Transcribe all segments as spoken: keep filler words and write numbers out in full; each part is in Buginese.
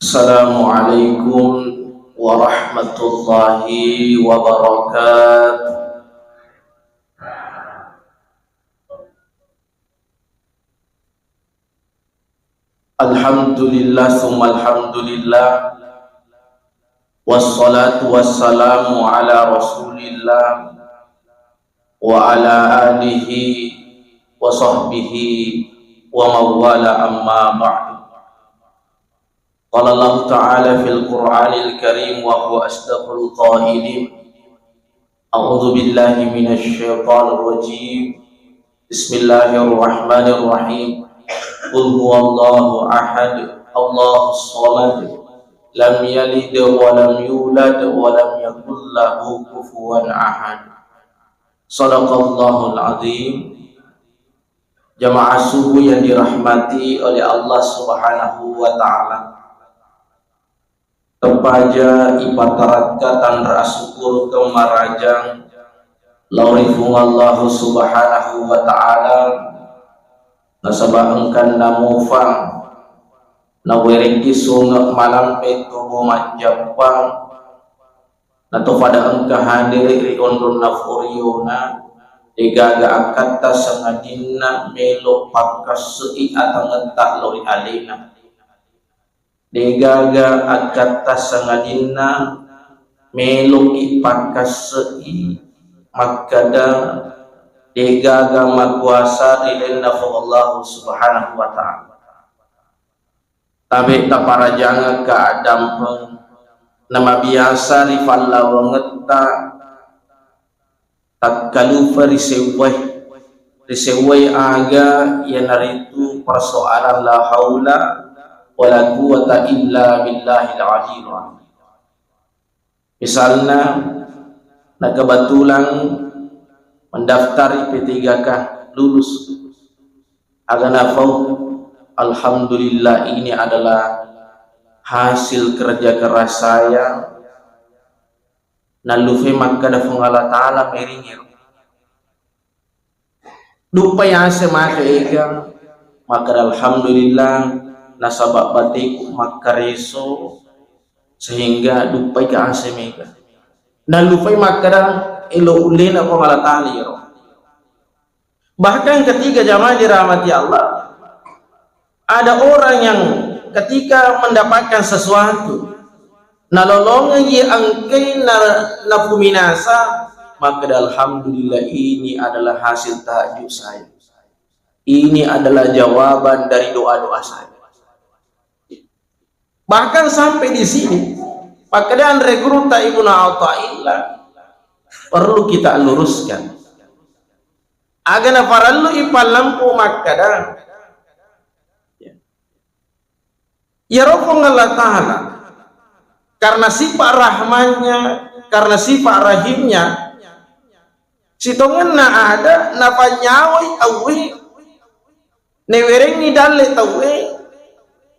Assalamualaikum warahmatullahi wabarakatuh. Alhamdulillah, summa alhamdulillah. Wassalatu wassalamu ala Rasulillah wa ala alihi wa sahbihi wa mawwala, amma ba'du. Qala Allahu ta'ala fil Qur'anil Karim wa huwa asdaqul qailin. A'udzu billahi minasy syaithanir rajim. Bismillahirrahmanirrahim. Qul huwallahu ahad, Allahus samad. Lam yalid wa lam yulad wa lam yakul lahu kufuwan ahad. Sadaqallahul azim. Jamaah subuh yang dirahmati oleh Allah Subhanahu wa Ta'ala. Tepaja ipatarakka tanra asukuru kemarajang lao ri Puang Allah Subhanahu wa Ta'ala, nasaba engka namufa nawerekki sunge malampe tubu majjappang, nato pada engka hadere ri onronna furiona, degaga akkatta sangadinna melo pakkasse'i atangetta lao ri alena. Degaga akkatta sangadinna meloki pakkasse'i makkada degaga makuasa ri lalenna Puang Allah Subhanahu wa Ta'ala. Tabe taparajangekka addampeng namabiasa ri fallawangetta takkalupa risewwai. Risewwai aga? Iyanaritu persoalan la haula wala quwwata illa billahil aliyil azim. Misalna, na kebetulan mendaftar I P tiga K, lulus. Aga nafau, alhamdulillah, ini adalah hasil kerja keras saya. Nallufai makkada Puang Allah Ta'ala mairingiro. Duppai ase maka ega, makkada alhamdulillah, nasaba bateku makkareso sehingga duppai ka ase mega. Nallufai makkada elo ullena Puang Allah Ta'ala iyaro. Bahkan ketiga, jamaah dirahmati Allah, ada orang yang ketika mendapatkan sesuatu, nalolongengngi engkai na-, napuminasa, makkada, "Alhamdulillah, ini adalah hasil tahajud saya. Ini adalah jawaban dari doa-doa saya." Bahkan sampai di sini, makkada anre gurutta Ibnu Athaillah, perlu kita luruskan. Aga naparellu ipallempu makkada, ya. Iyaro Puang Allah Ta'ala, karena sifat rahmannya, karena sifat rahimnya, sitongenna ada napanyawai tauwe, newerengi dalle tauwe,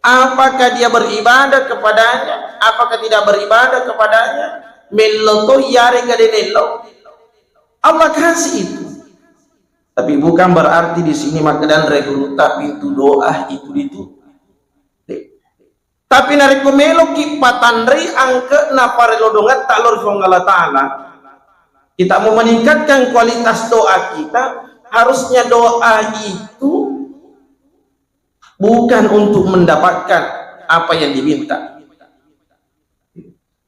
apakah dia beribadah kepadanya, apakah tidak beribadah kepadanya, mello to iyarega de nello, Allah kasih itu. Tapi bukan berarti di sini makkada anre gurutta pintu doa itu ditutup. Tapi narekko meloki patanrei angke'na parello dongetta lao ri Puang Allah Ta'ala, kita mau meningkatkan kualitas doa kita, harusnya doa itu bukan untuk mendapatkan apa yang diminta,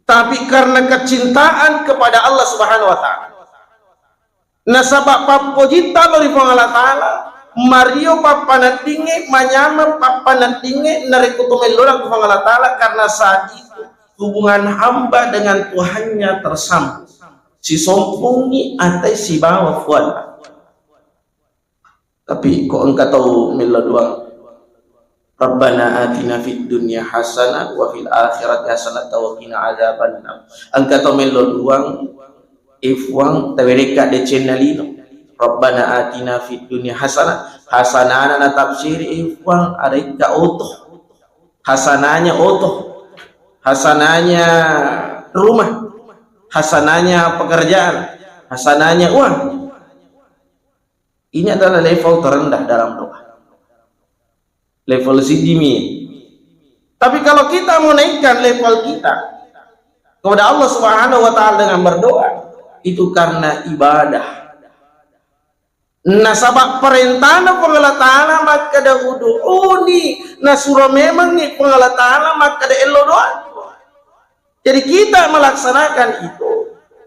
tapi karena kecintaan kepada Allah Subhanahu wa Ta'ala. Nasaba pappojitta lao ri Puang Allah Ta'ala, mario pappaneddingnge, manyameng pappaneddingnge narekko to mellona ku Puang Allah Ta'ala, karena saat itu hubungan hamba dengan Tuhannya tersambung. Sisompungi atai sibawa Puang. Tapi ko engka tau mello doang, "Rabbana atina fid dunya hasanah wa fil akhirati hasanah wa qina adzabannar." Engka tau mello doang, "E Puang, tawerekka decenna lino. Rabbana atina fid dunya hasanah." Hasanana natafsiri, "E Puang, arekka oto." Hasananya oto. Hasananya rumah. Hasananya pekerjaan. Hasananya uang. Ini adalah level terendah dalam doa. Level sidimi. Tapi kalau kita menaikkan level kita kepada Allah Subhanahu wa Ta'ala dengan berdoa, itu karena ibadah. Nasaba perintahna Puang Allah Ta'ala makkeda, "Ud'uni," nasuro memengngi Puang Allah Ta'ala makkeda, "Ello doa." Jadi kita melaksanakan itu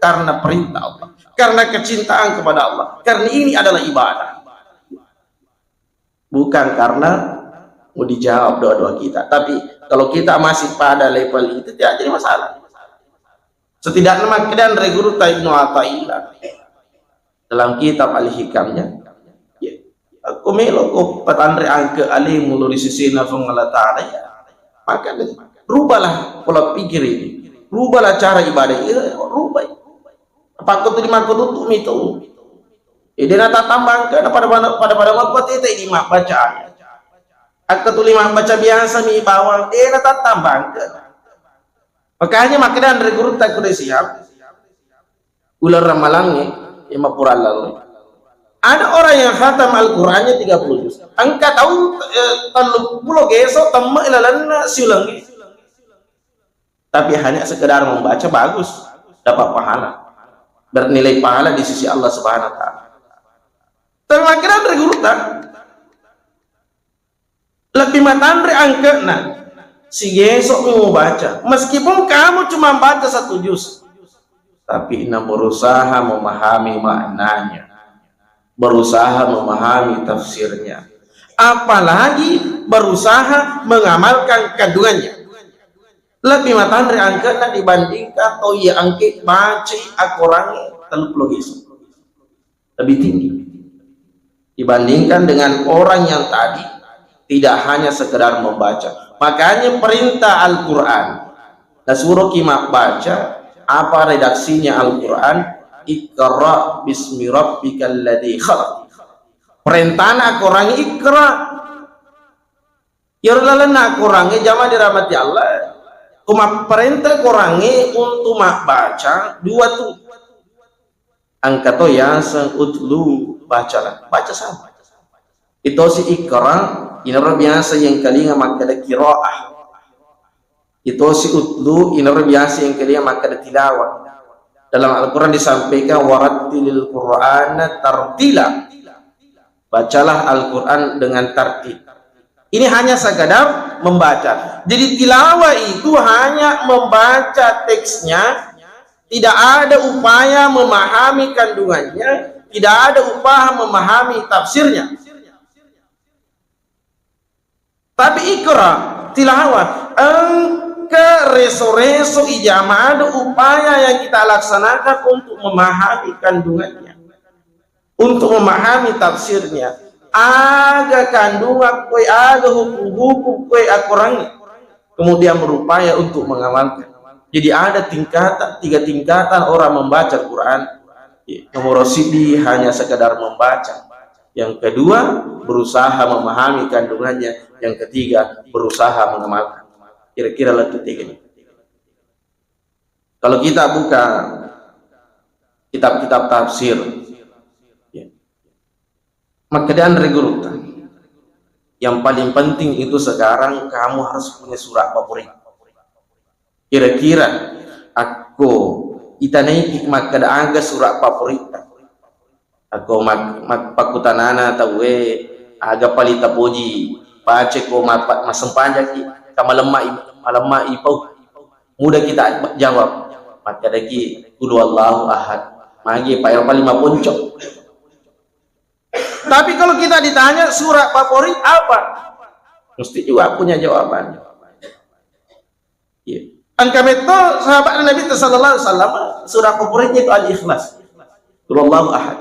karena perintah Allah, karena kecintaan kepada Allah, karena ini adalah ibadah. Bukan karena mau dijawab doa-doa kita. Tapi kalau kita masih pada level itu, tidak jadi masalah. Setidaknya makkeda anre gurutta Ibnu Athaillah dalam kitab Al-Hikamnya, ya, aku melo ko patanre angke alemu lo di sisina Puang Allah Ta'ala, ya. Maka rubalah pola pikir ini. Rubalah cara ibadah ini, rubai. Apa aku tuh dimaku tutup itu? Eh, de' natattamba angke'na pada, pada, pada, pada makkotete di mabbaca ayat. Akkatuli mabbaca biasa mi bawang, de' natattamba angke'na. Makanya makkeda anre gurutta ku de' siap. Uleng ramalangnge, e, mappura lao. Ada orang yang khatam Al-Qur'annya tiga puluh juz. Engka tau, eh, tellu pulo geso temme ilalenna siulengnge. Tapi hanya sekedar membaca, bagus, dapat pahala, bernilai pahala di sisi Allah Subhanahu wa Ta'ala. Tapi makkeda anre gurutta, lebih matanre angke'na sigeso mi mubaca, meskipun kamu cuma baca satu juz, tapi na berusaha memahami maknanya, berusaha memahami tafsirnya, apalagi berusaha mengamalkan kandungannya. Lebih matanre angke'na dibandingkan to iya engke bacai akorangnge tellu pulo geso. Lebih tinggi dibandingkan dengan orang yang tadi tidak hanya sekedar membaca. Makanya perintah Al-Qur'an, nasuroki mabbaca, apa redaksinya Al-Qur'an? "Iqra bismi rabbikal ladzi khalaq." Perintahna akorangnge iqra. Iyaro lalenna akorangnge, jamaah dirahmati Allah, ko mapparenta korangnge untuk mabbaca dua tu. Engka to yaseng utlu, bacalah, baca sama. Itosi iqra, inaro biasa yengkalinga makkeda qiraah. Itosi utlu, inaro biasa yengkalinga makkeda tilawah. Dalam Al-Qur'an disampaikan, "Warattilil Qur'ana tartila." Bacalah Al-Quran dengan tartil. Ini hanya sekadar membaca. Jadi tilawah itu hanya membaca teksnya, tidak ada upaya memahami kandungannya, tidak ada upaya memahami tafsirnya. Tapi iqra, tilawah, engka reso-reso ijama ada upaya yang kita laksanakan untuk memahami kandungannya, untuk memahami tafsirnya. Aga kandungan koe, aga hukum-hukum koe akorangnge, kemudian berupaya untuk mengamalkan. Jadi ada tingkatan, tiga tingkatan orang membaca Quran. Nomor sidi hanya sekedar membaca. Yang kedua, berusaha memahami kandungannya. Yang ketiga, berusaha mengamalkan. Kira-kira lettu tiga ini. Kalau kita buka kitab-kitab tafsir, ya, makkeda anre gurutta, yang paling penting itu sekarang kamu harus punya surat favorit. Kira-kira akko itanaiki makkeda aga surat favorit. Akko mak-, mak-, pakkutanana tauwe, aga pali tapoji, pace ko mappa-, massempajangki, ka malemma i-, malemma ipau. Muda kita jawab. Makkedaki, "Qul huwallahu ahad." Magi pa ero paling maponco. Tapi kalau kita ditanya surat favorit apa? Mesti juga punya jawaban. Iya. Engka metto sahabat Nabi sallallahu alaihi wasallam, surat favoritnya itu Al-Ikhlas. Qul huwallahu ahad.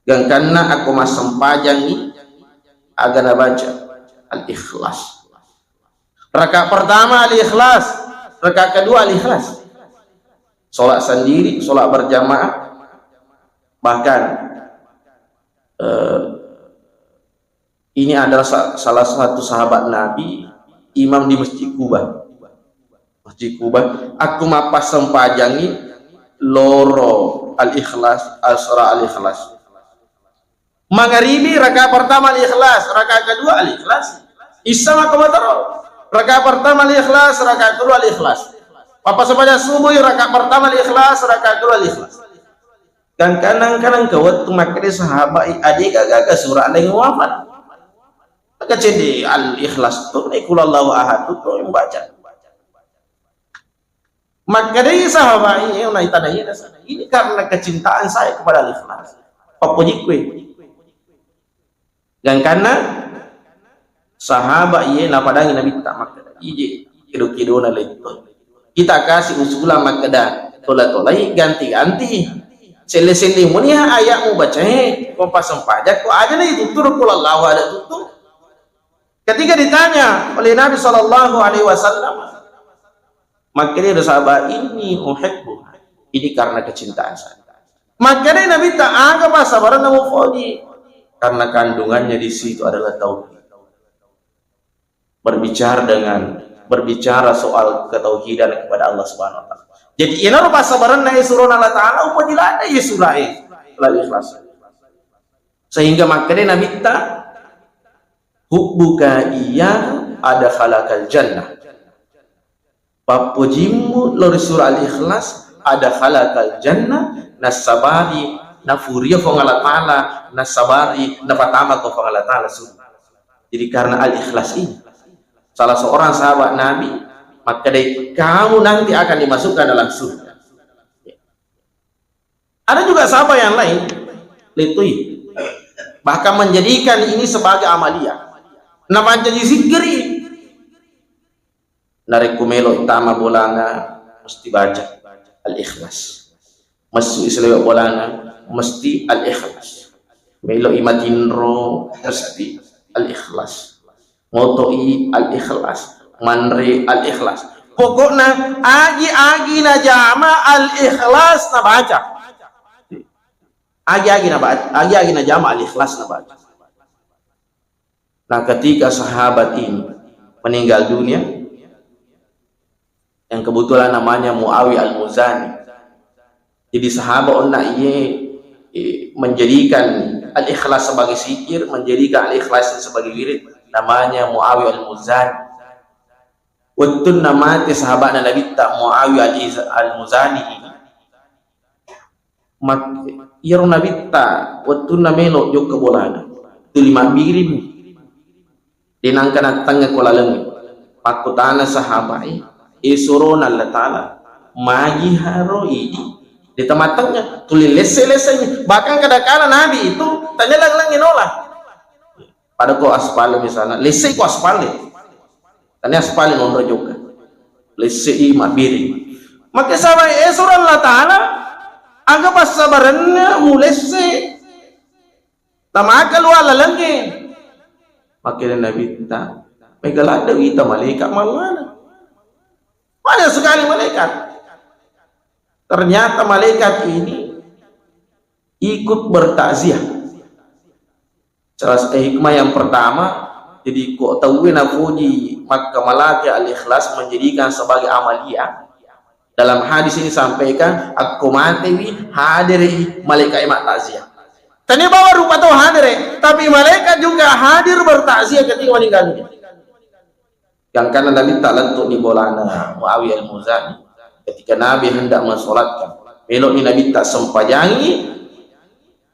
Gangkanna akko massempajangngi, aga nabaca? Al-Ikhlas. Rakaat pertama Al-Ikhlas, rakaat kedua Al-Ikhlas. Sholat sendiri, sholat berjamaah, bahkan, eh, ini adalah sa-, salah satu sahabat Nabi, imam di Masjid Kuba. Masjid Kuba, aku mappasempajangi loro Al-Ikhlas, al-, surah Al-Ikhlas. Mangaribi rakaat pertama Al-Ikhlas, rakaat kedua Al-Ikhlas. Isya maka mataro. Rakaat pertama Al-Ikhlas, rakaat kedua Al-Ikhlas. Pappasempaja subuh, rakaat pertama Al-Ikhlas, rakaat kedua Al-Ikhlas. Gangkanna engka wettu makkeda sahabat i, "Ade gaga sura laing wafat." Maka cedde Al-Ikhlas tu, eh, Qul Huwallahu Ahad tu, tu yang baca. Makkedai sahabat i, eh, naitana iya, ini karena kecintaan saya kepada Al-Ikhlas. Pappojikku e. Gangkanna sahabat iye napadangi Nabitta makkeda, "Ije kedo-kedona letto. Kita kasih usulan makkeda tola-tolai, ganti-ganti. Selle-selle muniha ayat mubacae, ko passempajakko aja na itu turun Qul Huwallahu Ahad tuttu." Ketika ditanya oleh Nabi Sallallahu Alaihi Wasallam, makkeda sahabat, "Inni uhibbu." Ini karena kecintaan saya. Makkeda Nabitta, "Aga passabarenna mupoji?" Karena kandungannya di situ adalah tauhid. Berbicara dengan, berbicara soal ketauhidan kepada Allah Subhanahu wa Ta'ala. Jadi, inaro passabarenna e surona Allah Ta'ala, upoji ladde e sura e, la ikhlas. Sehingga makkeda Nabitta, "Hubbuka iyyahu adkhalakal jannah." Pappojimmu lao ri sura Al-Ikhlas, adkhalakal jannah, nassabari nafuria Puang Allah Ta'ala, nassabari napatamako Puang Allah Ta'ala surga. Jadi karena Al-Ikhlas ini, salah seorang sahabat Nabi makkedai, "Kamu nanti akan dimasukkan dalam surga." Ada juga sahabat yang lain, letoi, bahkan menjadikan ini sebagai amalia. Napancaji sikkiri. Narekko melo tama bolana, mesti baca Al-Ikhlas. Messu i selewe bolana, mesti Al-Ikhlas. Melo i matinro, mesti Al-Ikhlas. Moto'i Al-Ikhlas, manre Al-Ikhlas. Pokokna agi-agi najama Al-Ikhlas nabaca. Agi-agi naba-, agi-agi najama Al-Ikhlas nabaca. Nah, ketika sahabat ini meninggal dunia, yang kebetulan namanya Muawiyah Al-Muzani. Jadi sahabat onna iye, eh, menjadikan Al-Ikhlas sebagai zikir, menjadikan Al-Ikhlas sebagai wirid, namanya Muawiyah Al-Muzani. Wettunna mate sahabatna Nabitta Muawiyah Al-Iz-, Al-Muzani ini, mak-, iyaro Nabitta wettunna melo jokka bolana, tuli mabbirimmi. De nangka nattengnga ko lalengnge. Pakkutana sahabae, "E surona Allah Ta'ala, magi haro idi?" De tamatengnga, tuli lesse-lesseni. Bahkan kadakala Nabi itu tania lang-langi nola. Pada ko aspal misalnya, lesse ko aspal. Tania aspal nonro jokka. Lesse i mabbiring. Maka sahabae, "E surona Allah Ta'ala, aga passabarenna mulesse?" Namaka luwa lalengnge. Makkeda Nabitta, "Mega ladde wita malaikat mallana." Banyak sekali malaikat. Ternyata malaikat ini ikut bertakziah. Salah satu hikmah yang pertama, jadi ko tauwe napuji makkamalaki Al-Ikhlas menjadikan sebagai amalia. Dalam hadis ini sampaikan, akko matewi hadere i malaikat e mattakziah. Tania bawa rupa tau hadere, tapi malaikat juga hadir bertakziah ketika meninggal dunia. Gangkanna Nabitta lettu ni bolana Muawiyah Al-Muzani. Ketika Nabi hendak mensolatkan, melo ni Nabitta sempajangi,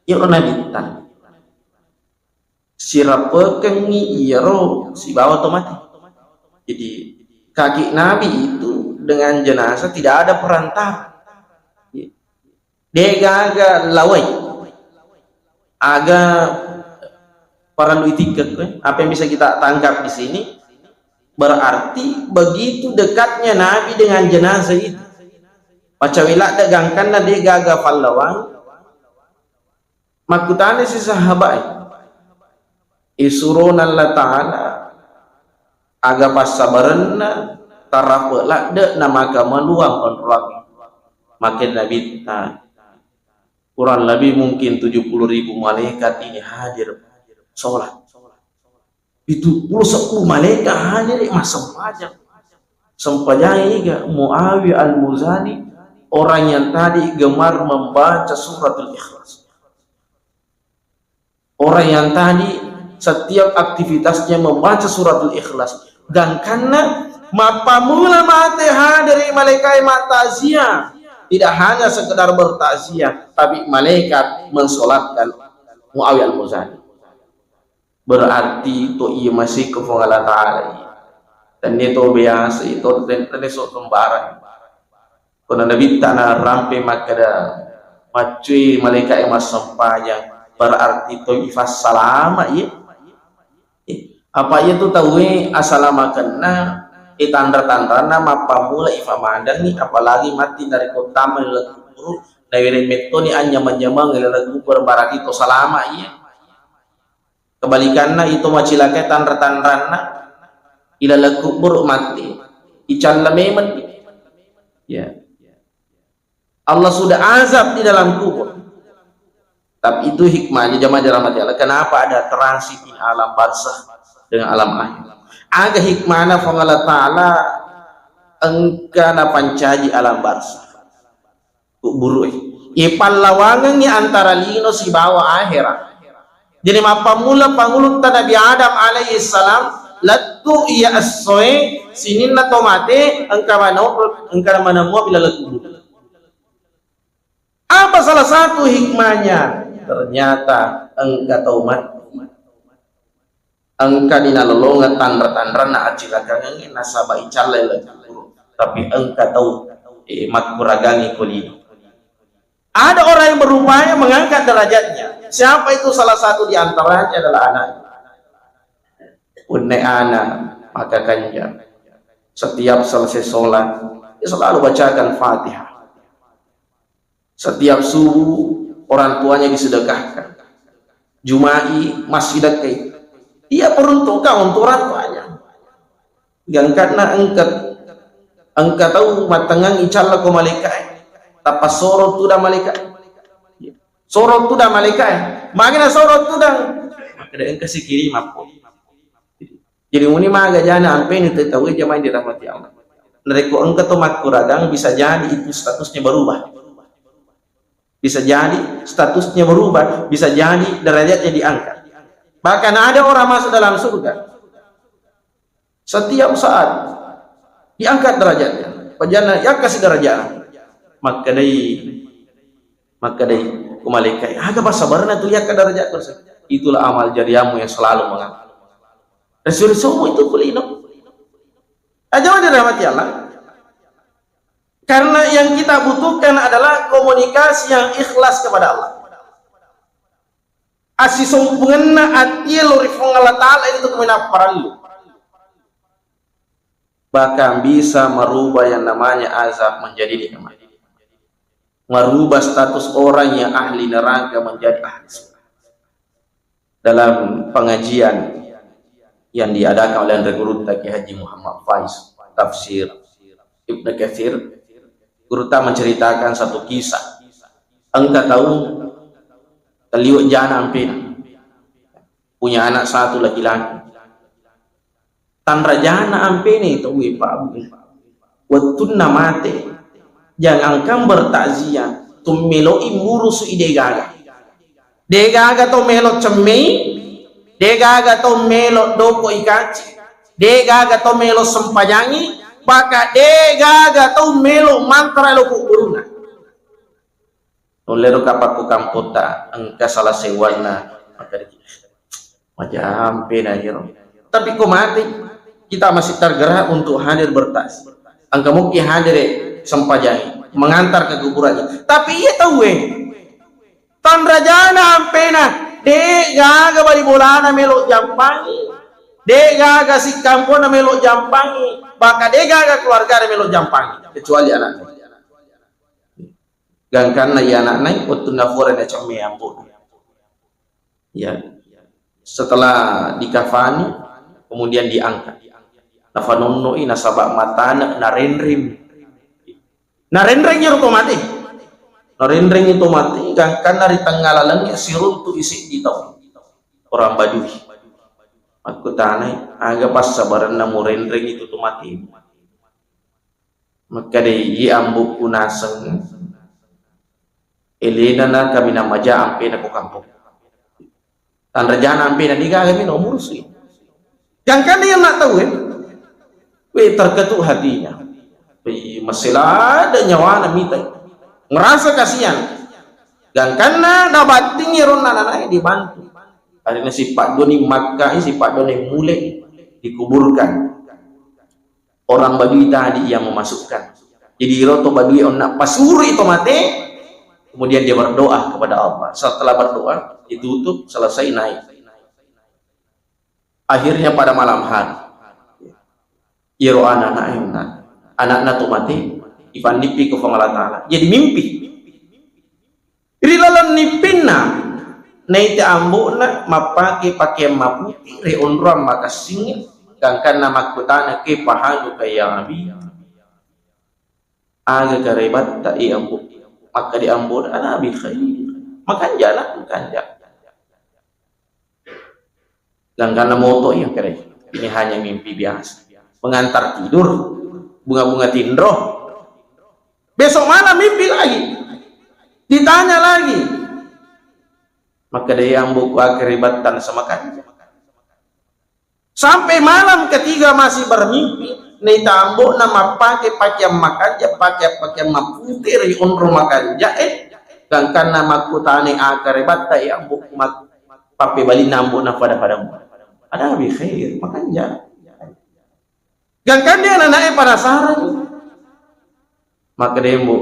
iyaro Nabitta sirapekengngi iyaro sibawa to mate. Jadi, kaki Nabi itu dengan jenazah tidak ada perantara. Degaga lawai. Aga parellu itikkekko, eh? Apa yang bisa kita tangkap di sini? Berarti begitu dekatnya Nabi dengan jenazah itu. Pacawe ladde gangkanna degaga pallawang. Makkutanisi sahabae, "E surona Allah Ta'ala, aga passabarenna tarape ladde namaka maluang onroangnge?" Makkeda Nabitta, "Kurang lebih mungkin tujuh puluh ribu malaikat ini hadir sholat." Pitu puluh seppulo malaikat hadir massempajang. Sempajang iga Muawiyah Al-Muzani, orang yang tadi gemar membaca suratul Ikhlas. Orang yang tadi setiap aktivitasnya membaca suratul Ikhlas. Gangkanna mappammula mate hadere malaikae mattaziah, tidak hanya sekedar bertaziah, tapi malaikat mensolatkan Muawiyah Al-Muzani. Berarti to iya masih ke Puang Allah Ta'ala iya. Tenne to biasa itu, tenne so sembarang. Kono Nabitta narampe makkeda, maccui malaika'e massempajang, berarti to ifassalama iya. Eh, apa iya tu tauwe asalamakenna, eh, tanra-tanranna mappammula ifamandangi, apalagi matti narekko tama ri laleng kuburu, nawereng mettoni anyameng-nyameng ri laleng kuburu, berarti to salama iya. Kebalikanna, itu macilakai tanra-tanranna ilaleng kuburu matti, icalla memeng. Ya. Allah sudah azab di dalam kubur. Tapi itu hikmahnya, jamaah dirahmati Allah. Kenapa ada transit di alam barzah dengan alam akhir? Aga hikmahna Puang Allah Ta'ala engka napancaji alam barzah. Kuburu e. Ipallawangengngi antara lino sibawa akhirat. Jadi mappammula pangulutta Nabi Adam alaihi salam, lettu iya essoe sininna to mate engka mano-, engka manemmu ri laleng kuburu. Apa salah satu hikmahnya? Ternyata engka tau matti. Engka dinalolongeng tanra-tanranna acilakangeng nasaba icallai laleng kuburu. Tapi engka tau, eh, makkuragangi ko lino. Ada orang yang berupaya mengangkat derajatnya. Siapa itu? Salah satu di antaranya adalah anaknya. Punna ana maka kanja. Setiap selesai sholat, dia selalu bacakan Fatihah. Setiap subuh, orang tuanya disedekahkan. Juma'i, massidekkai. Dia peruntukkan untuk orang tuanya. Gangkanna engka, engka tau mattengngang icalla ko malaika'e. Tappa soro tudang malaika'e. Soro tudang malaika'e. Magi na soro tudang? Makkeda engka sikiri mappo. Jadi muni maga jana ampeni te tauwe jamaah dirahmati Allah. Narekko engka to makkuragang, bisa jadi itu statusnya berubah. Bisa jadi statusnya berubah, bisa jadi derajatnya diangkat. Bahkan ada orang masuk dalam surga, setiap saat diangkat derajatnya. Pajana yakasi derajat. Makkedai, makkedai ku malaikat, aga passabarenna tu yakka derajat. Itulah amal jariahmu yang selalu mengangkat. Resu-resumu itu kulino. Aja dirahmati Allah. Karena yang kita butuhkan adalah komunikasi yang ikhlas kepada Allah. Assisompungenna atie lo ri Puang Allah Ta'ala itu kemudian parellu. Bahkan bisa merubah yang namanya azab menjadi nikmat. Merubah status orang yang ahli neraka menjadi ahli surga. Dalam pengajian yang diadakan oleh Anre Gurutta Kiai Haji Muhammad Faiz, tafsir Ibnu Katsir, Gurutta menceritakan satu kisah. Engka tau taliwe jana ampena, punya anak satu laki-laki. Tanrajana ampene tauwe, Pak Bu. Wettunna mate, jangankan bertakziah, tummeloi murusu'i degaga. Degaga to melo cemmei, degaga to melo doko ikaci, degaga to melo sempajangi, baka degaga to melo mantra lo kuburuna. Nullero kapakku kampotta engka salah sewwanna makkeda, majampe na iyaro. Tapi ko mate, kita masih tergerak untuk hadir bertakziah. Engka mukki hadir, eh, sempajangi, mengantar ke kuburannya. Tapi iya tauwe, tanrajana ampena, de gaga bali bolana melo jampangi, de gaga sikkampona melo jampangi, bahkan de gaga keluargana melo jampangi, kecuali anaknya. Gangkanna iya anakna, wettunna fura nacemme ambo'na. Ya. Setelah dikafani, kemudian diangkat. Nafanonno'i nasaba matane narenreng. Narenreng iyaro to mate. Narenreng to mate, gangkanna ri tengnga lalengnge siruntu'i seddi tau. Orang Badui. Makkutanai, aga passabarenna murenreng itu to mate? Makkedai, iye ambo'ku naseng, elena na kaminang maja ampena ko kampong. Tanrajana ampena, de gaga melo murusu'i. Gangkanna iya anak tauwe, Weh, terketuk hatinya. Weh, masih ada nyawana mita. Merasa kasihan. Gangkanna nabatting iyaro onna nanae dibantu. Akhirnya sipaddoni makkai, sipaddoni mule dikuburkan. Orang Badui tadi yang memasukkan. Jadi iro to Badui onna pasuri to mate, kemudian dia berdoa kepada Allah. Setelah berdoa, ditutup, selesai, naik. Akhirnya pada malam hari, iyaro anakna, anakna to mate, ipannippi ko Puang Allah Ta'ala. Jadi mimpi. Ri laleng nippinna, naita ambo'na mappake pakeang maputi ri onrong makessingnge, gangkanna makkutana, "Kaifa haluka ya abi?" Aga karebatta, e ambo? Makkeda ambo'na, "Ana bi khair." Makanja, Nak, makanja. Gangkanna moto iya kere. Ini hanya mimpi biasa. Mengantar tidur, bunga-bunga tinro. Besok malam mimpi lagi. Ditanya lagi. Makkeda, "E ambo'ku, aga karebatta, na makanja." Sampai malam ketiga masih bermimpi, naita ambo'na mappake pakeang makanja, pakeang-pakeang mapute ri onrong makanjae, gangkanna makkutanai, "Aga karebatta, e ambo'ku?" Mak-, pappebalinna ambo'na, "Pada-pada mua. Ana bi khair, makanja." Gangkanna anana'e penasaran. Makkeda, "Mbo,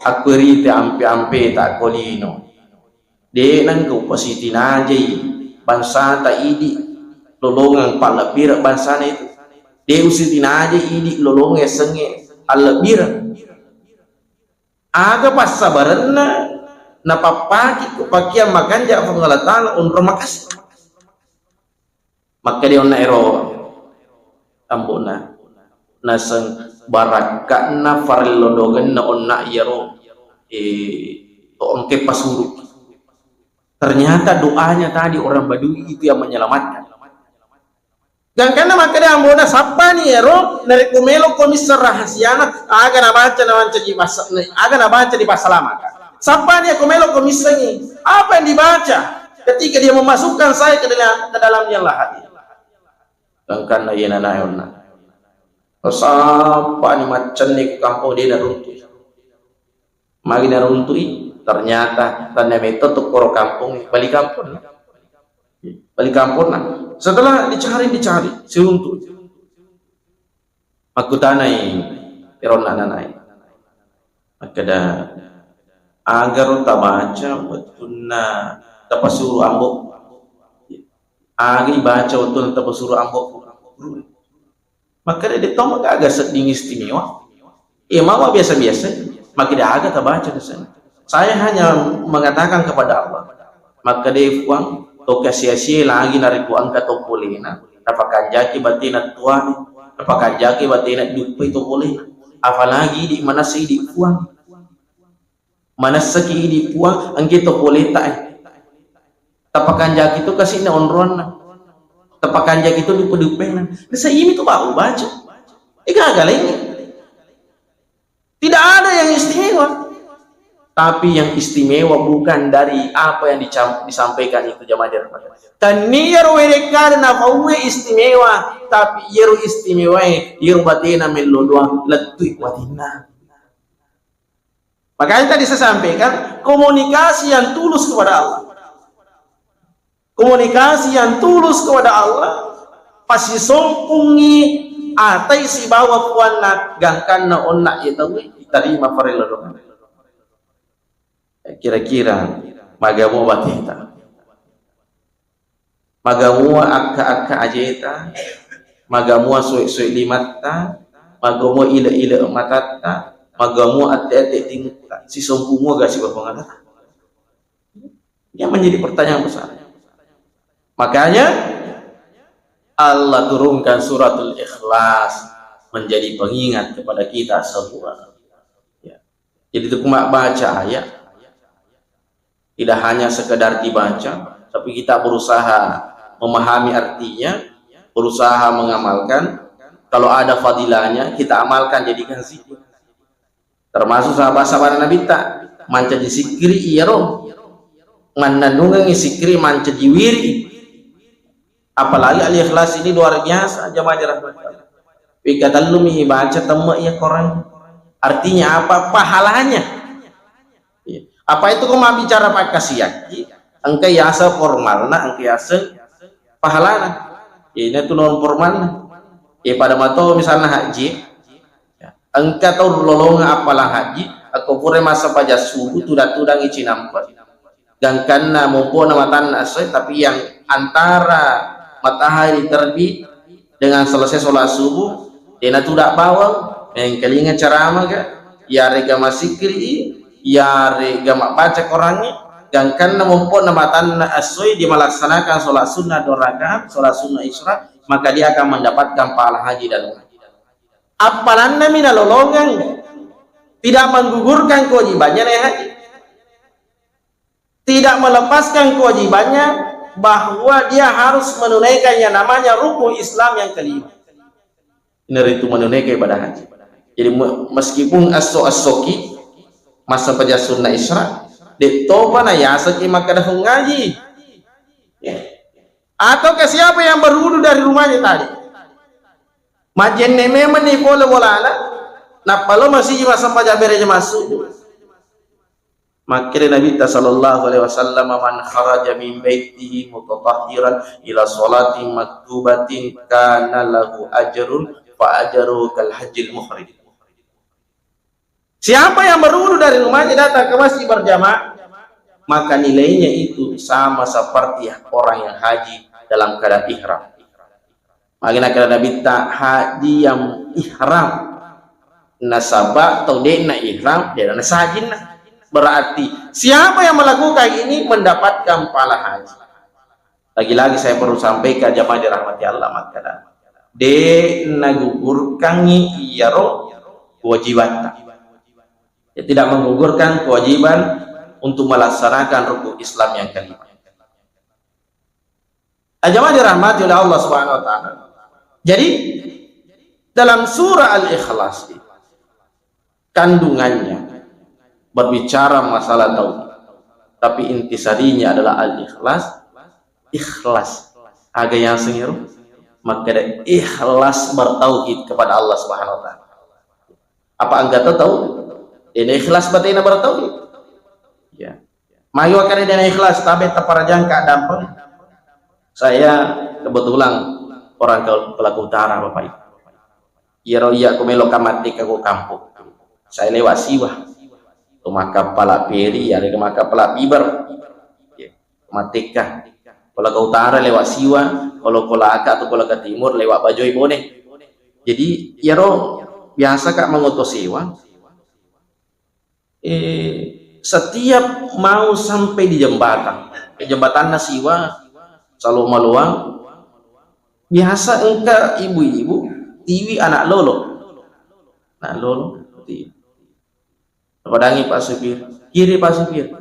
akkuerita ampe-ampeta ko lino. De' nengka upasitinajai bangsata idi lolongeng pallebbireng bangsana itu. De' usitinajai idi lolongeng yasengnge allebbireng. Aga passabarenna napappaki ko pakeang makanja Puang Allah Ta'ala onrong makessing?" Makkeda onna ero ambo'na, "Naseng barakka'na farello dogenna onna iyaro, eh, to engke pasuru." Ternyata doanya tadi orang Badui itu yang menyelamatkan. Gangkanna makkeda ambo'na, "Sappani ero, narekko melokko misseng rahasiana, aga nabaca, namancaji basa-, aga nabaca di passalamaka. Sappani ko melokko missengi apa yang dibaca ketika dia memasukkan saya ke dalam, ke dalam liang lahat ini." Gangkanna iye nanae onna. Sappani maccenni ku kampong, de' naruntu'i. Magi naruntu'i, ternyata tannia metto tokkoro kampong, bali kamponna. Bali kamponna. Setelah dicari, dicari, siruntu'i. Makkutanai ero onna nanae. Makkeda, "Agaro tabaca wettunna tapasuru ambo? Aga ibaca wettunna tapasuru ambo?" Makkeda, "De' to magaga sedding istimewa. Iya, mawa biasa-biasa." Makkeda, "Aga tabaca di sana?" "Saya hanya mengatakan kepada Allah." Makkeda, "Puang, to kasi-asie lagi narekko engka to polena, napakanjaki batena tuane, napakanjaki batena duppai to polena. Apalagi idi manessa idi, Puang. Manessaki idi, Puang, engke to poleta, eh. Tapakanjaki to kasina onronna. Tapakanjaki to duppe-duppena." Nasa imi to baru baca. Ega-aga lainnya. Tidak ada yang istimewa. Tapi yang istimewa bukan dari apa yang dicam-, disampaikan itu, jamaah dirahmati. Tannia ro werekkada nafauwe istimewa, tapi iyaro istimewae, iyaro batena mello doang, lettui watinna. Makanya tadi saya sampaikan, komunikasi yang tulus kepada Allah. Komunikasi yang tulus kepada Allah, pasisompungi atai sibawa puanna, gangkanna onna iya tauwe, itarima farello doang. Kira-kira maga mua bateta? Maga mua akka-akka ajeta? Maga mua soe-soe limatta? Maga mua ile-ile matatta? Maga mua ate-ate timutta? Sisompu mua ga sibawa Puang Allah Ta'ala? Yang menjadi pertanyaan besar. Makanya Allah turunkan suratul Ikhlas menjadi pengingat kepada kita semua. Ya. Jadi itu cuma baca ayat, tidak hanya sekedar dibaca, tapi kita berusaha memahami artinya, berusaha mengamalkan. Kalau ada fadilahnya, kita amalkan, jadikan zikir. Termasuk sahabat-sahabat Nabitta, mancaji sikkiri iyaro. Mannennungengngi sikkiri mancaji wiri. Apalagi Al-Ikhlas ini luar biasa, jamaah dirahmati Allah. Wega tellumi ibaca temme iya Korang. Artinya apa? Pahalanya. Iya. Apa itu ko mabbicara pakkasiakki, engka yaseng formalna, engka yaseng pahalana. Iya, ina tu non formalna. Iya, pada mato misalna haji, ya, engka tau lolongeng appalang haji, akko pura massempajang subuh, tudang-tudangi cinampe. Gangkanna mompo'na matanna essoe, tapi yang antara matahari terbit dengan selesai sholat subuh, dena tudak bawang, mengkalinga ceramah ga, yarega masikri, yarega mabbaca Korangnge, gangkanna mompo'na matanna essoe, dia melaksanakan sholat sunnah dua rakaat, sholat sunnah isra, maka dia akan mendapatkan pahala haji dan umrah. Appalanna mi nalolongeng, tidak menggugurkan kewajibannya naik haji. Tidak melepaskan kewajibannya bahwa dia harus menunaikan yang namanya rukun Islam yang kelima. Inaritu menunaikan ibadah haji. Jadi me-, meskipun esso-essoki massempajang sunnah isra, de topa na yasaki makkeda ngaji. Ya. Atau ke siapa yang berwudu dari rumahnya tadi? Majenne memang ni pole bolana, nappa lo masiji massempajang bere jamaah subuh. Makkeda Nabitta sallallahu alaihi wasallam, "Man kharaja min baitihi mutatahhiran ila sholatin maktubatin kana lahu ajrun fa ajruhu kal hajjil muhrim." Siapa yang berwudu dari rumahnya datang ke masjid berjamaah, maka nilainya itu sama seperti orang yang haji dalam keadaan ihram. Magi nakkeda Nabitta, haji yang ihram. Nasaba tau de'na ihram, de'na nasajinna. Berarti siapa yang melakukan ini mendapatkan pahala haji. Lagi-lagi saya perlu sampaikan jamaah dirahmati Allah, makkeda, de nagugurkangngi iyaro kewajibatta. Ya, tidak menggugurkan kewajiban untuk melaksanakan rukun Islam yang kelima. Jamaah dirahmati oleh Allah Subhanahu wa Ta'ala. Jadi, dalam surah Al-Ikhlas, kandungannya berbicara masalah tauhid, tapi intisarinya adalah al-ikhlas. Ikhlas. Aga yaseng ero? Makkeda ikhlas bertauhid kepada Allah Subhanahu wa Ta'ala. Apa anggata tau? Dena ikhlas batena bertauhid. Ya. Mayu akare dena ikhlas, tabe taparajangka dampeng. Saya kebetulan orang ke Pelaku Utara, Bapak Ibu. Iyaro iya ko melo ka mattekka ko kampung. Saya lewat Siwa. To makkappala peri, yarega makkappala piber. Iya, mattekka. Ko Kolaka Utara lewat Siwa, kalau Kolaka atau Kolaka Timur lewat Bajoi Bone. Jadi, iyaro biasa ka mangoto sewa. Eh, setiap mau sampai di jembatan, jembatanna Siwa, Salo Maloang, biasa engka ibu-ibu tiwi anak lolo. Anak lolo, tiwi. Napadangi Pak Supir, "Kiri Pak Supir."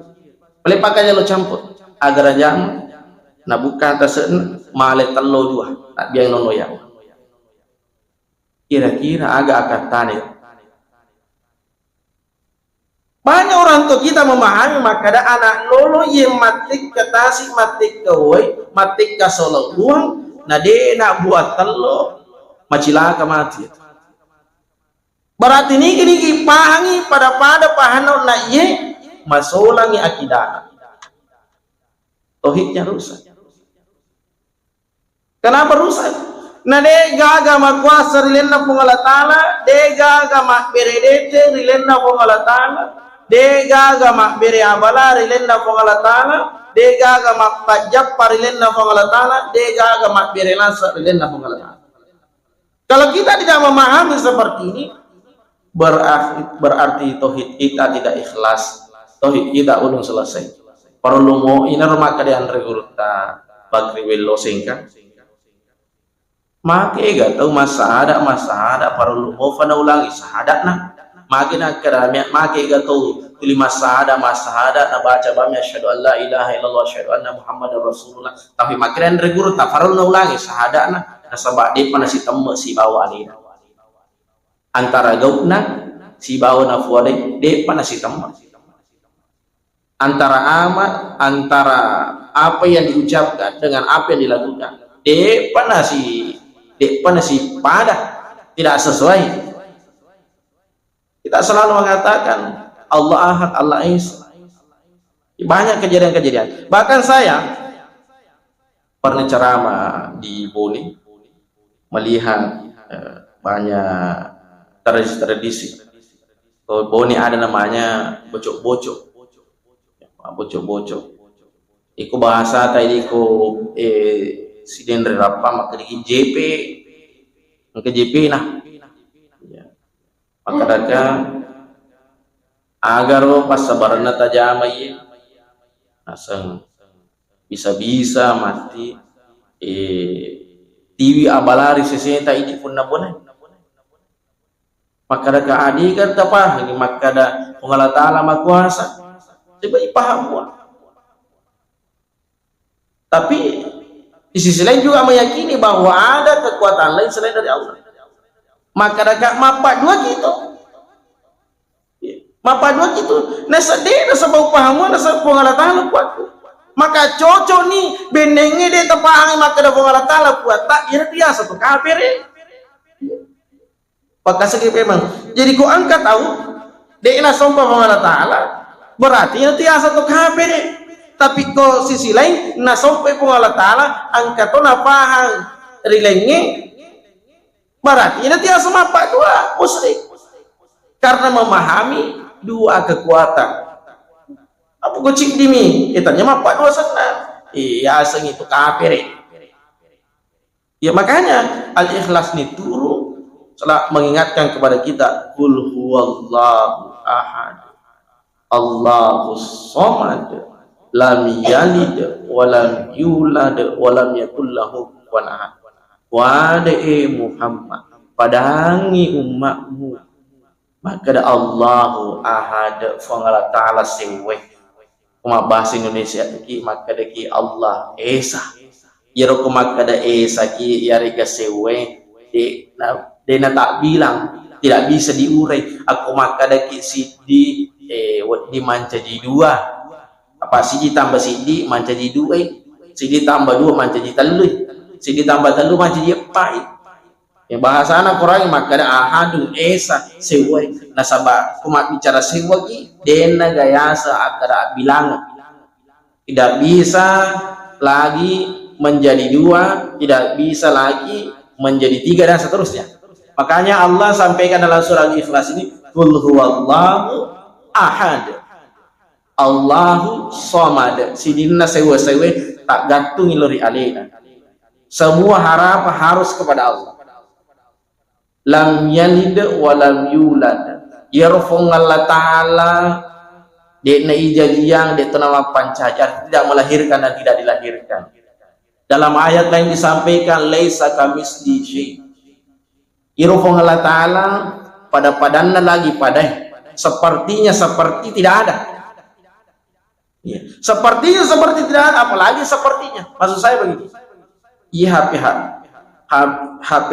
Pale pakkaja lo campur. Agara jama, nabuka tase'na, male tello dua, nabbiang nono ya. Kira-kira aga akattane? Banyak orang tua kita memahami makkeda anak lolo iye mattekka tasi, mattekka woi, mattekka solo uang, na de na buat tello, macilaka mati. Berarti nigi-nigi pahangi pada-pada pahanna onna iye, masolangi akidana. Tauhidnya rusak. Kenapa rusak? Na de gaga makuasa ri lenna Puang Allah Ta'ala, de gaga mabbere dete ri lenna Puang Allah Ta'ala, de gaga mabbere abala ri lenna Puang Allah Ta'ala, de gaga mappajjappa ri lenna Puang Allah Ta'ala, de gaga mabbere lasa ri lenna Puang Allah Ta'ala. Kalau kita tidak memahami seperti ini, berarti, berarti tauhid kita tidak ikhlas. Tauhid kita belum selesai. Perlu mau ina rumah keadaan regurta Bakri Wello Sengkang. Make ga tau massahada, massahada, parellu mofa naulangi sahadana. Magi nakkedami, make ga tau tuli massahada, massahada, nabaca bami asyhadu an la ilaha illallah, asyhadu anna Muhammadar Rasulullah. Tapi makkeda anre guru, taparellu naulangi sahadana, nasaba de'pa nasitemme sibawa alena. Antara gau'na sibawa nafuadai, de'pa nasitemme. Antara ama, antara apa yang diucapkan dengan apa yang dilakukan, de'pa nasi, de'pa nasipada. tidak sesuai. Kita selalu mengatakan Allah Ahad, Allah Esa. Banyak kejadian-kejadian. Bahkan saya pernah ceramah di Bone, melihat, eh, banyak tradisi-tradisi. Kalau Bone ada namanya bocok-bocok. Bocok-bocok. Iko bahasa tadi ko, eh, sidenre rappa makkeda J P. Engka J P nah. Ya. Makkedaka, agaro passabarenna tajama iye. Naseng bisa-bisa matti, eh, tiwi abalari seseta idi punna bone. Makkedaka, adega tapahangi makkeda Puang Allah Ta'ala makuasa. Coba ipaham mua. Tapi di sisi lain juga meyakini bahwa ada kekuatan lain selain dari Allah. Makkedaka, mappaddua kitu. Mappaddua kitu. Nasedde nasaba upaham mua nasaba Puang Allah Ta'ala kuatku. Maka cocok ni bennengnge de tapahangi makkeda Puang Allah Ta'ala kuatta, iyaro biasa tu kapere. Pakkasengki memang. Jadi ko engka tau de nasompa Puang Allah Ta'ala, berarti itu biasa tu kapere. Tapi ko sisi lain nasompa Puang Allah Ta'ala, engka to napahang ri laingnge, berarti itu biasa mappaddua musyrik. Karena memahami dua kekuatan. Apa ko ciddimi, itanya mappaddua senna. Iya, aseng itu kapere. Ya, makanya Al-Ikhlas ini turun setelah mengingatkan kepada kita, "Qul huwallahu ahad, Allahus samad, lam yalid wa lam yulad wa lam yakul lahu kufuwan ahad." Wade e Muhammad, padangi ummatmu, makkeda Allahu Ahad, Puang Allah Ta'ala sewwe. Ko mabbahasa Indonesia ki makkedaki Allah Esa. Iyaro ko makkeda Esa ki, iyarega sewwe, de na, de natabbilang, tidak bisa diurai. Akko makkedaki siddi, eh, wedding mancaji dua. Apa siddi tambah siddi mancaji dua, siddi tambah dua mancaji tellu, siddi tambah tellu mancaji eppa. Ya, bahasana Quran makkeda ahadun, esa, sewwai. Nasaba ko mabbicara sewwaki, denna gayasa akkeda abbilangeng. Tidak bisa lagi menjadi dua, tidak bisa lagi menjadi tiga, dan seterusnya. Makanya Allah sampaikan dalam surah Al-Ikhlas ini, "Qul huwallahu ahad." Allahu Samad, sidinna sewe-sewe taggattungi lo ri alena. Semua harapan harus kepada Allah. Lam yalid wa lam yulad. Iyaro Puang Allah Ta'ala de'na ijajiang, de'to namappancaji, artinya tidak melahirkan dan tidak dilahirkan. Dalam ayat lain disampaikan, "Laisa kamislihi syai." Iro Puang Allah Ta'ala pada-padanna lagi pada, sepertinya seperti tidak ada. Ya. Sepertinya seperti tidak ada, apalagi sepertinya. Maksud saya begini. Iya, H P, H P, H P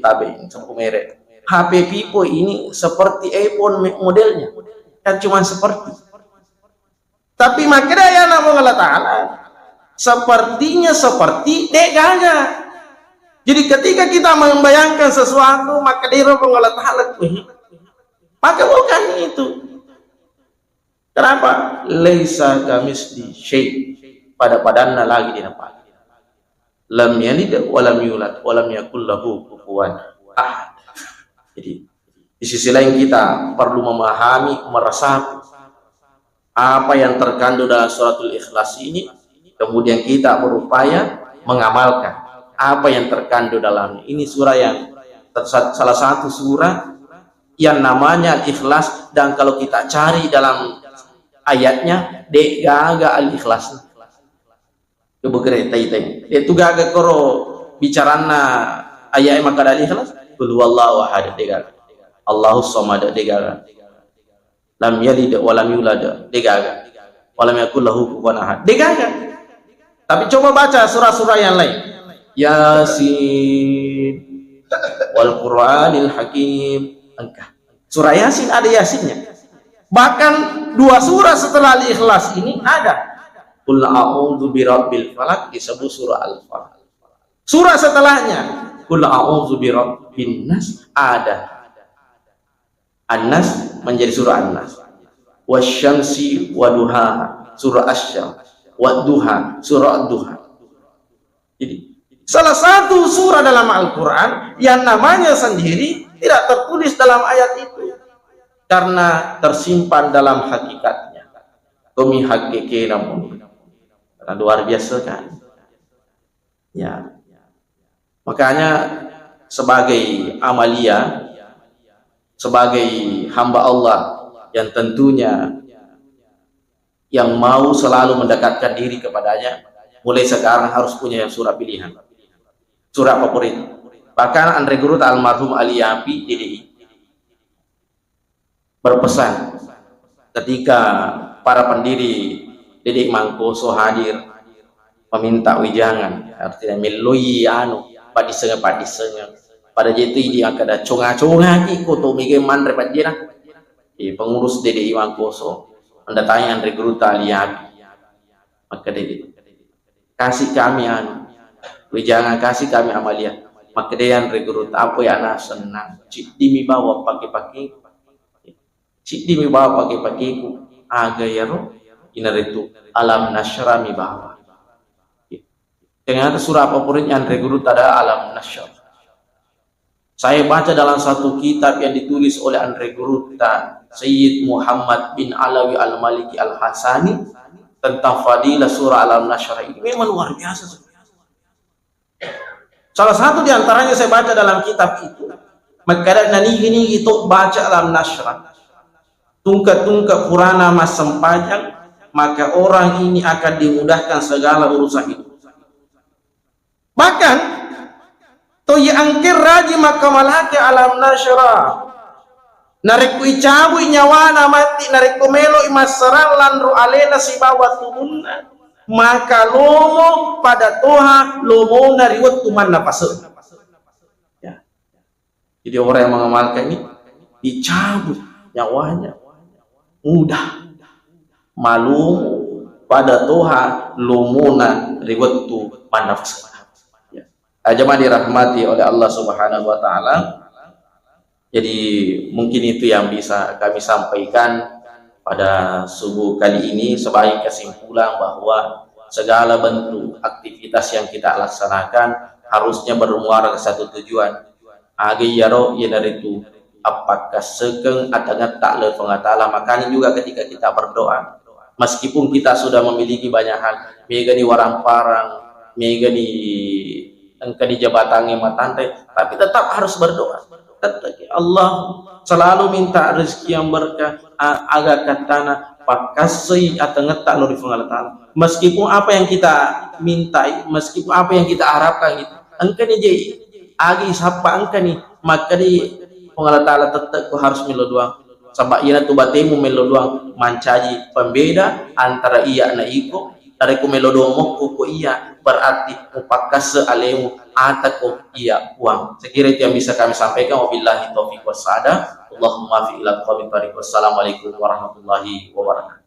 tabe, sebut merek. H P Vivo ini seperti iPhone me-, modelnya. Kan cuma seperti. Tapi makkeda ya Puang Allah Ta'ala, sepertinya seperti de gaga. Jadi ketika kita membayangkan sesuatu, maka dero Puang Allah Ta'ala, "Wih, maka bukan itu." Kenapa? Laisa kamislihi syai. Pada-padanna lagi di depan. Lam yalid wa lam yulad wa lam yakul lahu kufuwan ahad. Jadi, di sisi lain kita perlu memahami, meresapi apa yang terkandung dalam suratul Ikhlas ini, kemudian kita berupaya mengamalkan apa yang terkandung dalamnya. Ini surah yang tersat-, salah satu surah yang namanya Al-Ikhlas, dan kalau kita cari dalam ayatnya, de gaga Al-Ikhlas. Coba kere taitai. De'tu gaga koro bicaranna ayat e makkeda Al-Ikhlas. Qul huwallahu ahad, de gaga. Allahus samad, de gaga. Lam yalid wa lam yulad, de gaga. Wa lam yakul lahu kufuwan ahad, de gaga. Tapi coba baca surah-surah yang lain. Yasin, wal Qur'anil Hakim. Engka. Surah Yasin ada Yasinnya. Bahkan dua surah setelah Al-Ikhlas ini ada. Qul a'udzu birabbil falaq disebut surah Al-Falaq. Surah setelahnya, Qul a'udzu birabbin nas ada. An-Nas menjadi surah An-Nas. Wasyamsi waduhaha, surah Asy-Syams. Wadduha, surah Ad-Duha. Jadi, salah satu surah dalam Al-Quran yang namanya sendiri tidak tertulis dalam ayat itu. Karena tersimpan dalam hakikatnya. Tomi hakkekena pun. Karena luar biasa kan. Ya. Makanya sebagai amalia, sebagai hamba Allah yang tentunya yang mau selalu mendekatkan diri kepadanya, mulai sekarang harus punya surah pilihan. Surah favorit. Bahkan Anre Guru almarhum Ali Yapi, D D I. Berpesan ketika para pendiri D D I Mangkoso hadir meminta wejangan, artinya melloi anu, paddissengeng-paddissengeng. Pada je tu idi makkeda, "Conga-congaki ko to mega manre pajjena." Eh, pengurus D D I Mangkoso mendatangi Anre Guru Ali Yapi. Makkeda, "Kasih kami anu, wejangan, kasih kami amalia." Makkedai Anre Guru, "Tapo ya, na sennang. Ciddimi bawa pake-pake. Ciddimi bawa pake-pakeku." Aga yaro? Inaritu Alam Nasyrah mi bawa. Ternyata surah favoritnya Anre Guru tada Alam Nasyrah. Saya baca dalam satu kitab yang ditulis oleh Anre Gurutta Sayyid Muhammad bin Alawi Al-Maliki Al-Hasani tentang fadilah surah Alam Nasyrah ini memang luar biasa. Salah satu di antaranya saya baca dalam kitab itu, makkeda nanigi-nigi to baca Alam Nasyrah, tungke-tungke purana massempajang, maka orang ini akan dimudahkan segala urusan hidup. Bahkan, to iya engke raji makkamalake Alam Nasyrah. Narekko icabui nyawana matti, narekko meloi massarang lanro alena sibawa tubunna, maka lomo pada toha lomona ri wettu mannapase. Ya. Jadi orang yang mengamalkan ini dicabut nyawanya, mudah, malumu pada toha lomona ri wettu mannapase. Ya. Jamaah dirahmati oleh Allah Subhanahu wa Ta'ala. Jadi, mungkin itu yang bisa kami sampaikan pada subuh kali ini sebagai kesimpulan bahwa segala bentuk aktivitas yang kita laksanakan harusnya bermuara ke satu tujuan. Aga iyaro, iyanaritu appakkassekeng atengetta lao ri Puang Allah Ta'ala. Makanya juga ketika kita berdoa, meskipun kita sudah memiliki banyak hal, megani waramparang, megani engkani jabatangnge matanre, tapi tetap harus berdoa. Tetap, "Ya Allah, selalu minta rezeki yang berkah, a-, aga kattana, pakkassei atengetta lao ri Puang Allah Ta'ala." Meskipun apa yang kita mintai, meskipun apa yang kita harapkan itu, engkani je, agi sappa engkani, makkeda Puang Allah Ta'ala, "Tette'ko harus melo doang." Saba' iyanatu batemu melo doang mancaji pembeda antara iya na iko. Narekko melo doang mokko ko iya, berarti mupakkasse alemu, atako iya Puang. Sekira itu yang bisa kami sampaikan. Wabillahi taufiq wassaada. Allahumma fi ila qaumit thariq. Wassalamualaikum warahmatullahi wabarakatuh.